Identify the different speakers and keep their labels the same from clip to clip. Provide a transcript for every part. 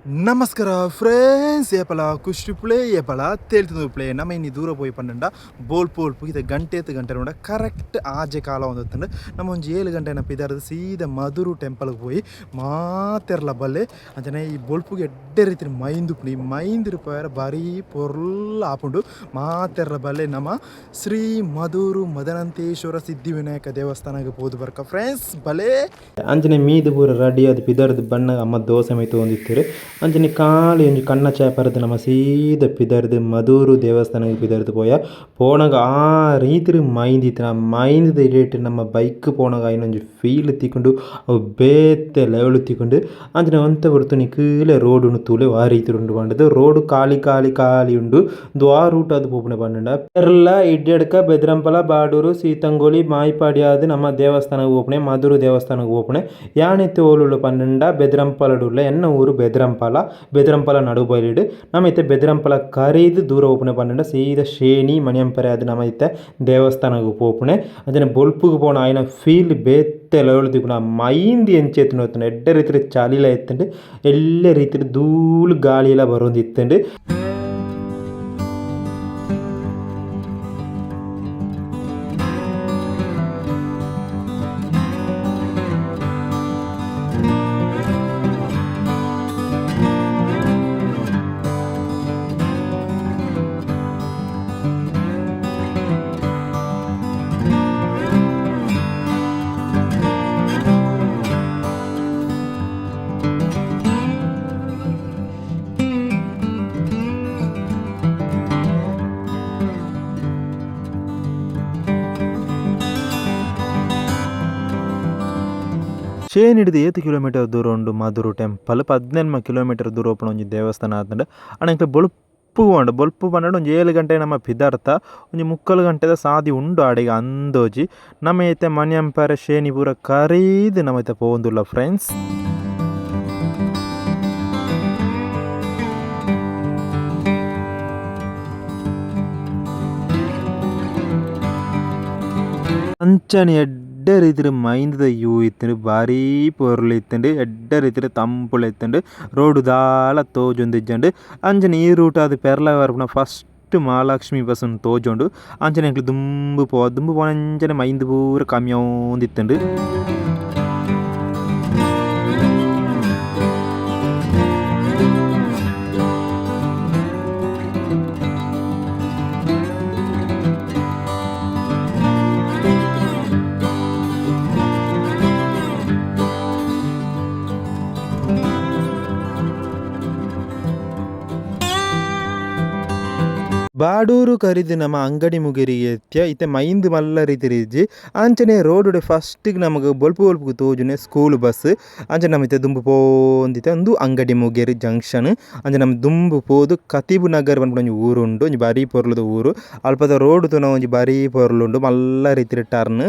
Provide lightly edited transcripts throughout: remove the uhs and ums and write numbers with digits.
Speaker 1: ನಮಸ್ಕಾರ ಫ್ರೆಂಡ್ಸ್, ಏಪಲ ಖುಷಿ ಪ್ಲೇ ಏಪಲ ತೇಲ್ತದ ಪ್ಲೇ. ನಮ್ಮ ಇನ್ನು ದೂರ ಪೋಯಿ ಪಂಡ ಬೋಲ್ ಪೋಲ್ ಪುಗಿದ ಗಂಟೆ ಗಂಟೆ ನೋಡ ಕರೆಕ್ಟ್ ಆಜೆ ಕಾಲ ಒಂದತ್ತಂಡು. ನಮ್ಮ ಒಂಜಿ 7 ಗಂಟೆ ಪಿದಾರದು ಸೀದಾ ಮಧುರು ಟೆಂಪಲ್ಗೆ ಪೋಯಿ ಮಾತೆರ್ಲ ಬಲ್ಲೆ. ಅಂಚನೆ ಈ ಬೊಲ್ಪುಗೆ ಎಡ್ಡೆ ರೀತಿ ಮೈಂದು ಪುಣಿ ಮೈಂದಿರು ಪೋಯರ ಬಾರಿ ಪೊರ್ಲ ಆಪುಂಡು. ಮಾತೆರ್ಲ ಬಲ್ಲೆ ನಮ್ಮ ಶ್ರೀ ಮಧುರು ಮದನಂತೇಶ್ವರ ಸಿದ್ಧಿವಿನಾಯಕ ದೇವಸ್ಥಾನಕ್ಕೆ ಪೋದು ಬರ್ಕ ಫ್ರೆಂಡ್ಸ್ ಬಲೆ.
Speaker 2: ಅಂಚನೆ ಮೀದು ಪೂರ ರೆಡಿ ಅದು ಪಿದರ್ದು ಬಣ್ಣ ಅಮ್ಮ ದೋಸೆ ಮೈತು ಒಂದಿತ್ತರು. ಅಂಚನೆ ಖಾಲಿ ಒಂಜಿ ಕಣ್ಣ ಚಾಪರ್ದು ನಮ್ಮ ಸೀದ ಪಿದರ್ದು ಮಧುರು ದೇವಸ್ಥಾನಕ್ಕೆ ಪಿದರ್ದು ಪೋಯ ಪೋಣಗ ಆ ರೀತಿರು ಮೈಂದಿತ್ತು. ಮೈಂದದ ರೇಟ್ ನಮ್ಮ ಬೈಕ್ ಪೋಣಗ ಇನ್ನೊಂಜಿ ಫೀಲ್ ತಿಕ್ಕೊಂಡು ಅವು ಬೇತೆ ಲೆವೆಲ್ ತಿಕ್ಕೊಂಡು. ಅಂಚನೆ ಒಂತೆ ಬರ್ತುನಿ ಕೀಲೆ ರೋಡ್ ಉಂಡು ತೂಲೆ ಆ ರೀತಿ ಉಂಡು ಪಂಡದು ರೋಡ್ ಖಾಲಿ ಖಾಲಿ ಖಾಲಿ ಉಂಡು. ಉಂದು ಆ ರೂಟ್ ಅದು ಪೋಪುನೆ ಪಂಡ ಪೆರ್ಲ ಇಡ್ಯಡ್ಕ ಬೆದ್ರಂಪಲ ಬಾಡೂರು ಸೀತಂಗೋಳಿ ಮಾಯಿಪಾಡಿ ಆದ್ ನಮ್ಮ ದೇವಸ್ಥಾನಕ್ಕೆ ಪೋಪುನೆ ಮಧುರು ದೇವಸ್ಥಾನಕ್ಕೆ ಪೋಪುನೆ. ಯಾನಿತ್ತೆ ಓಲುಳ್ಳು ಪನ್ನಂಡ ಬೆದ್ರಂಪಲಡುಳ್ಳ ಎನ್ನ ಊರು ಬೆದ್ರಂಪಲ ಬೆದ್ರಂಪಲ ನಡುಬೈಲಿಡು ನಮ್ಮ ಇತ್ತೆ ಬೆದ್ರಂಪಲ ಕರೀದು ದೂರ ಪೋಪುನೆ ಪನ್ನಂಡ ಸೀದ ಶೇಣಿ ಮಣಿಯಂಪರೆ ಅದು ನಮ್ಮ ಇತ್ತೆ ದೇವಸ್ಥಾನಕ್ಕೆ ಪೋಪುನೆ. ಅಂಚನೆ ಬೊಲ್ಪುಗು ಪೋಣ ಆಯ್ನ ಫೀಲ್ ಬೇತೆ ಲೆವೆಲ್ ತಿಕ್ಕುನ ಮೈಂದಿ ಎಂಚೆತ್ತುಂಡು ಗೊತ್ತುಂಡು. ಎಡ್ಡೆ ರೀತಿಡ್ ಚಳಿಲ ಇತ್ತುಂಡು, ಎಲ್ಲ ರೀತಿಡ್ ಧೂಳು ಗಾಳಿಲ ಬರೊಂದಿತ್ತುಂಡು. ಶೇನ್ ಹಿಡಿದು ಏತ್ ಕಿಲೋಮೀಟರ್ ದೂರ ಉಂಡು ಮಧುರು ಟೆಂಪಲ್ 18 ಕಿಲೋಮೀಟರ್ ದೂರ ಉಪ್ಪುನ ಒಂಜಿ ದೇವಸ್ಥಾನ ಆತುಂಡು. ಆಂಡ ಬೊಲ್ಪು ಉಂಡು ಬೊಲ್ಪು ಪಂಡ ಒಂಜಿ 7 ಗಂಟೆ ನಮ್ಮ ಪಿದಾರ್ತ ಒಂಜಿ 3/4 ಗಂಟೆದ ಸಾದಿ ಉಂಡು ಆಡೆಗೆ ಅಂದೋಜಿ. ನಮ್ಮ ಇತ್ತೆ ಮಣಿಯಂಪರೆ ಶೇನಿ ಪೂರ ಕರೀದು ನಮ್ಮ ಇತ್ತೆ ಪೋವೊಂದುಲ್ಲ ಫ್ರೆಂಡ್ಸ್. ಅಂಚನೆ ಎಡ್ಡೆ ರೀತಿಡ್ ಮೈಂದ್ದ ವ್ಯೂ ಇತ್ತುಂಡು, ಬಾರಿ ಪೊರ್ಲು ಇತ್ತುಂಡು, ಎಡ್ಡೆ ರೀತಿಡ್ ತಂಪುಲ ಇತ್ತುಂಡು, ರೋಡ್ ದಾಲ ತೋಜೊಂದಿಜ್ಜಂಡು. ಅಂಚನೆ ಈ ರೂಟ್ ಆದ್ ಪೆರ್ಲ ಬರ್ಪುನ ಫಸ್ಟ್ ಮಹಾಲಕ್ಷ್ಮಿ ಬಸ್ ತೋಜೊಂಡು. ಅಂಚನೆ ಎಂಕ್ಲು ದುಂಬು ಪೋ ದುಂಬು ಪೋನ ಅಂಚನೆ ಮೈಂದ್ ಪೂರ ಕಮ್ಮಿ ಆವೊಂದಿತ್ತುಂಡು. ಬಾಡೂರು ಕರಿದು ನಮ್ಮ ಅಂಗಡಿ ಮುಗಿರಿಗೆ ಎತ್ಯ ಇತ್ತೆ ಮೈಂದ್ ಮಲ್ಲ ರೀತಿ ಇಜ್ಜಿ. ಅಂಚನೆ ರೋಡ್ ಫಸ್ಟ್ ನಮಗೆ ಬೊಲ್ಪು ಬೊಲ್ಪು ತೋಜುನೆ ಸ್ಕೂಲ್ ಬಸ್. ಅಂಚನೆ ನಮ್ಮ ಇತ್ತೆ ದುಂಬು ಪೋಂದಿತ್ತೆ ಉಂದು ಅಂಗಡಿ ಮುಗೇರಿ ಜಂಕ್ಷನ್. ಅಂಚನೆ ನಮ್ಮ ದುಂಬು ಪೋದು ಕತೀಬು ನಗರ ಪನ್ಪುನ ಒಂಜಿ ಊರು ಉಂಡು, ಒಂಜಿ ಬಾರಿ ಪೊರ್ಲುದ ಊರು. ಅಲ್ಪದ ರೋಡ್ ತೂನ ಒಂಜಿ ಬಾರಿ ಪೊರ್ಲು ಉಂಡು, ಮಲ್ಲ ರೀತಿ ಟರ್ನ್.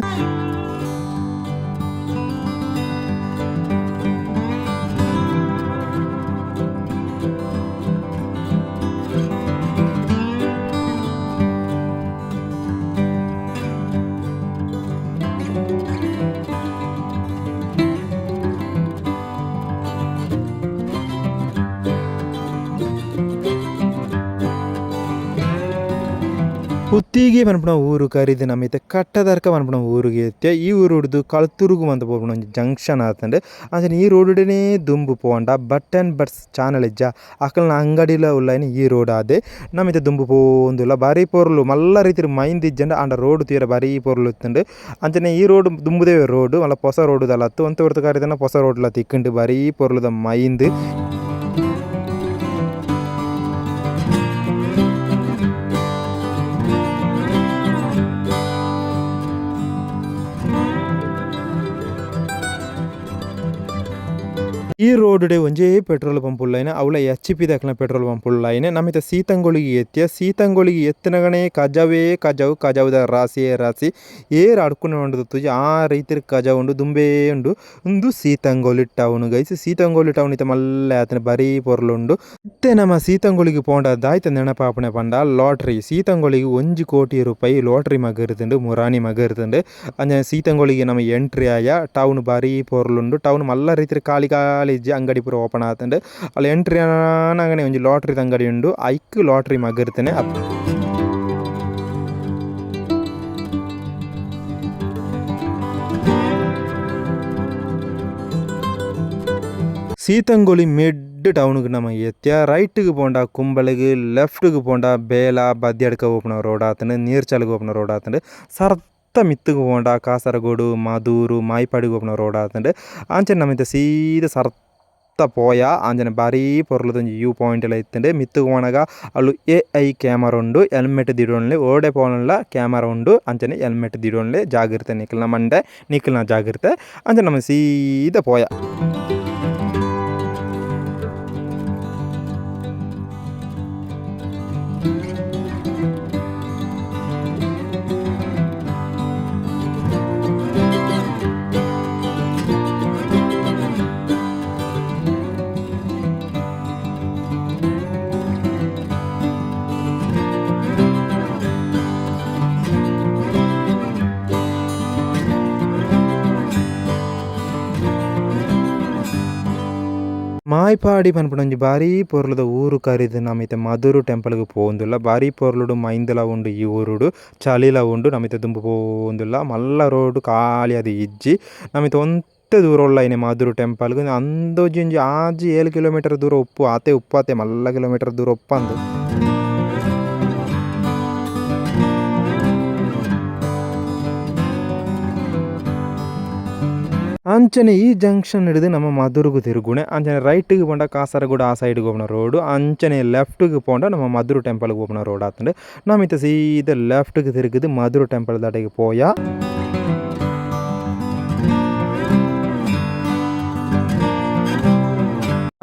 Speaker 2: ಪುತ್ತಿಗೆ ಪನ್ಪುನ ಊರು ಕರಿದು ನಮ್ಮ ಇತ್ತೆ ಕಟ್ಟದರ್ಕ ಪನ್ಪುನ ಊರಿಗೆ ಎತ್ಯ. ಈ ಊರು ಹಿಡ್ದು ಕಳ್ತುರುಗು ಮಂತ ಪೋಪುನ ಒಂಜಿ ಜಂಕ್ಷನ್ ಆತುಂಡು. ಅಂಚನೆ ಈ ರೋಡುಡೇ ದುಂಬು ಪೋಂಡ but and buts channel ಇಜ್ಜ ಅಕಲ್ನ ಅಂಗಡಿಲ ಉಲ್ಲೈನ ಈ ರೋಡ್ ಆದೆ. ನಮ್ಮ ಇತ್ತೆ ದುಂಬು ಪೋಂದುಲ್ಲ ಬಾರಿ ಪೊರ್ಲು ಮಲ್ಲ ರೀತಿಡ್ ಮೈಂದ್ ಇಜ್ಜಂಡ ಆಂಡ ರೋಡ್ ತೂಯರೆ ಬಾರಿ ಪೊರ್ಲು ಇತ್ತುಂಡು. ಅಂಚನೆ ಈ ರೋಡ್ ದುಂಬುದೇ ರೋಡ್ ಮಲ್ಲ ಪೊಸ ರೋಡ್ ದಾಲ ಅತ್ತ್ ಒಂತೆ ಪೊರ್ತು ಕರಿದನ ಪೊಸ ರೋಡ್ಲ ತಿಕ್ಕುಂಡು ಬಾರಿ ಪೊರ್ಲುದ ಮೈಂದ್. ಈ ರೋಡ್ ಒಂಜೇ ಪೆಟ್ರೋಲ್ ಪಂಪ್ ಉಲ್ಲೈನ ಅವ್ಲ ಎಚ್ ಪಿ ದಕ್ಲೆನ ಪೆಟ್ರೋಲ್ ಪಂಪ್ ಉಲ್ಲೈನ. ನಮ್ಮ ಇತ್ತೆ ಸೀತಂಗೊಳಿಗೆ ಎತ್ತಿಯ ಸೀತಂಗೊಳಿಗೆ ಎತ್ತಿನಗನೇ ಕಜವೇ ಕಜವು, ಕಜವುದ ರಾಸಿಯೇ ರಾಸಿ, ಏರ್ ಅಡ್ಕುನ ಉಂಡು ತೂಜಿ ಆ ರೀತಿಡ್ ಕಜವು ಉಂಡು ದುಂಬೇ ಉಂಡು. ಉಂದು ಸೀತಂಗೊಳಿ town guys. Seethangoli town ಇತ್ತೆ ಮಲ್ಲೆ ಆತುಂಡು, ಬಾರಿ ಪೊರ್ಲು ಉಂಡು. ಇತ್ತೆ ನಮ್ಮ ಸೀತಂಗೊಳಿಗೆ ಪೋಂಡ ದಾಯ್ತ ನೆನಪಾಪುನೆ ಪಂಡ ಲಾಟ್ರಿ. ಸೀತಂಗೊಳಿಗೆ 1 ಕೋಟಿ ರೂಪಾಯಿ ಲಾಟ್ರಿ ಮಗರುದುಂಡು, ಮುರಾನಿ ಮಗರುದುಂಡು. ಅಂಚನೆ ಸೀತಂಗೊಳಿಗೆ ನಮ್ಮ ಎಂಟ್ರಿ ಆಯ ಟೌನ್ ಬಾರಿ ಪೊರ್ಲು ಉಂಡು. ಟೌನ್ ಮಲ್ಲ ರೀತಿಡ್ ಖಾಲಿ ಖಾಲಿ ಖಾಲಿ ಇಜ್ಜಿ ಅಂಗಡಿ ಪೂರ ಓಪನ್ ಆತುಂಡು. ಅಲ್ಲ ಎಂಟ್ರಿ ಆನಗನೆ ಒಂಜಿ ಲಾಟ್ರಿದ ಅಂಗಡಿ ಉಂಡು ಐಕ್ ಲಾಟ್ರಿ ಮಗಿರ್ತನೆ. ಸೀತಂಗೊಳಿ ಮಿಡ್ ಟೌನುಗು ನಮ ಎತ್ಯ ರೈಟ್ಗೆ ಪೋಂಡ ಕುಂಬಳಗ್ ಲೆಫ್ಟ್ಗೆ ಪೋಂಡ ಬೇಲ ಬದ್ಯಡ್ಕ ಪೋಪುನ road ಆತುಂಡು ನೀರ್ಚಾಲ್ಗ್ ಪೋಪುನ road ಆತುಂಡು ಸರ್ತ ಮಿತ್ತುಗು ಪೋಂಡ Kasaragod Maduru ಮಾಯಿಪಾಡಿಗ್ ಪೋಪುನ road ಆತುಂಡು. ಅಂಚನೆ ನಮ ಇತ್ತೆ ಸೀದ ಸರ್ತ ಪೋಯ ಅಂಚನೆ ಬಾರಿ ಪೊರ್ಲುದ ಒಂಜಿ ವ್ಯೂ ಪಾಯಿಂಟ್ ಲ ಇತ್ತುಂಡು. ಮಿತ್ತುಗು ಪೋನಗ ಅಲ್ಲು ಎ.ಐ ಕ್ಯಾಮರಾ ಉಂಡು ಹೆಲ್ಮೆಟ್ ದೀಡೊನ್ಲೆ ಓಡೆ ಪೋಂಡಲ ಕ್ಯಾಮರಾ ಉಂಡು ಅಂಚನೆ ಹೆಲ್ಮೆಟ್ ದೀಡೊನ್ಲೆ ಜಾಗ್ರತೆ ನಿಕಲ್ನ ಮಂಡೆ ನಿಕಲ್ನ ಜಾಗ್ರತೆ ಅಂಚನೆ ನಮ ಸೀದ ಪೋಯ. ಮಾಯಿಪಾಡಿ ಪನ್ಪುನ ಒಂಜಿ ಬಾರಿ ಪೊರ್ಲುದ ಊರು ಕರಿದ್ ನಮ ಇತ್ತೆ ಮಧೂರು ಟೆಂಪಲ್ ಗ್ ಪೋವೊಂದುಲ್ಲ. ಬಾರಿ ಪೊರ್ಲುಡು ಮೈಂದ್ಲ ಉಂಡು ಈ ಊರುಡು ಚಳಿಲ ಉಂಡು ನಮ ಇತ್ತೆ ದುಂಬು ಪೋವೊಂದುಲ್ಲ ಮಲ್ಲ ರೋಡ್ ಖಾಲಿ ಆದ್ ಇಜ್ಜಿ ನಮ ಇತ್ತೆ ಒಂತೆ ದೂರ ಉಲ್ಲ ಇನಿ ಮಧೂರು ಟೆಂಪಲ್ ಗ್ ಅಂದೋಜಿ ಒಂಜಿ ಆಜಿ ಏಳ್ ಕಿಲೋಮೀಟರ್ ದೂರ ಉಪ್ಪು ಆತೆ ಉಪ್ಪು ಆತೆ ಮಲ್ಲ ಕಿಲೋಮೀಟರ್ ದೂರ ಉಪ್ಪಂದ್. ಅಂಚನೆ ಈ ಜಂಕ್ಷನ್ ಹಿಡಿದು ನಮ್ಮ ಮಧುರ್ಗು ತಿರುಗುಣೆ ಅಂಚನೆ ರೈಟ್ಗೆ ಪೋಂಡ ಕಾಸರಗೋಡು ಆ ಸೈಡ್ಗೆ ಪೋಪುನ ರೋಡು ಅಂಚನೆ ಲೆಫ್ಟ್ಗೆ ಪೋಂಡ ನಮ್ಮ ಮಧುರು ಟೆಂಪಲ್ಗೆ ಪೋಪುನ ರೋಡ್ ಆತುಂಡು. ನಮ ಇತ್ತೆ ಸೀದ ಲೆಫ್ಟ್ಗೆ ತಿರುಗುದು ಮಧುರು ಟೆಂಪಲ್ ದಡೆಗ್ ಪೋಯ.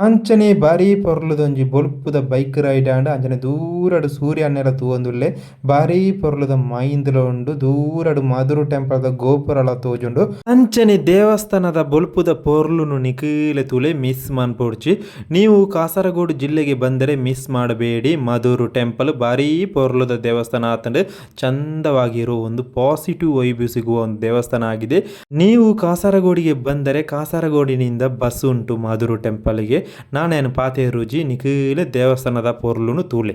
Speaker 2: ಅಂಚನೆ ಬಾರಿ ಪೊರ್ಲುದ ಒಂಜಿ ಬೊಲ್ಪುದ ಬೈಕ್ ರೈಡ್ ಆಂಡ್ ಅಂಚನೆ ದೂರಡ್ ಸೂರ್ಯ ಅಣ್ಣೆಲ ತೂವೊಂದುಲ್ಲೆ ಬಾರಿ ಪೊರ್ಲುದ ಮೈಂದ್ಲ ಉಂಡು ದೂರಡ್ ಮಧುರು ಟೆಂಪಲ್ ದ ಗೋಪುರಲ ತೋಜುಂಡು. ಅಂಚನೆ ದೇವಸ್ಥಾನದ ಬೊಲ್ಪುದ ಪೊರ್ಲುನು ನಿಕುಲೆ ತೂಲೆ ಮಿಸ್ಸ್ ಮನ್ಪೊಡ್ಚಿ ನೀವು ಕಾಸರಗೋಡು ಜಿಲ್ಲೆಗೆ ಬಂದರೆ ಮಿಸ್ಸ್ ಮಾಡಬೇಡಿ ಮಧುರು ಟೆಂಪಲ್ ಬಾರಿ ಪೊರ್ಲುದ ದೇವಸ್ಥಾನ ಆತುಂಡು. ಚಂದವಾಗಿರುವ ಒಂದು ಪಾಸಿಟಿವ್ ವೈಬ್ ಸಿಗುವ ಒಂದು ದೇವಸ್ಥಾನ ಆಗಿದೆ. ನೀವು ಕಾಸರಗೋಡಿಗೆ ಬಂದರೆ ಕಾಸರಗೋಡಿನಿಂದ ಬಸ್ ಉಂಟು ಮಧುರು ಟೆಂಪಲ್ಗೆ. ನಾನೇನು ಪಾತೆರುಜಿ ನಿಕುಲೆ ದೇವಸ್ಥಾನದ ಪೊರ್ಲುನು ತೂಲೆ.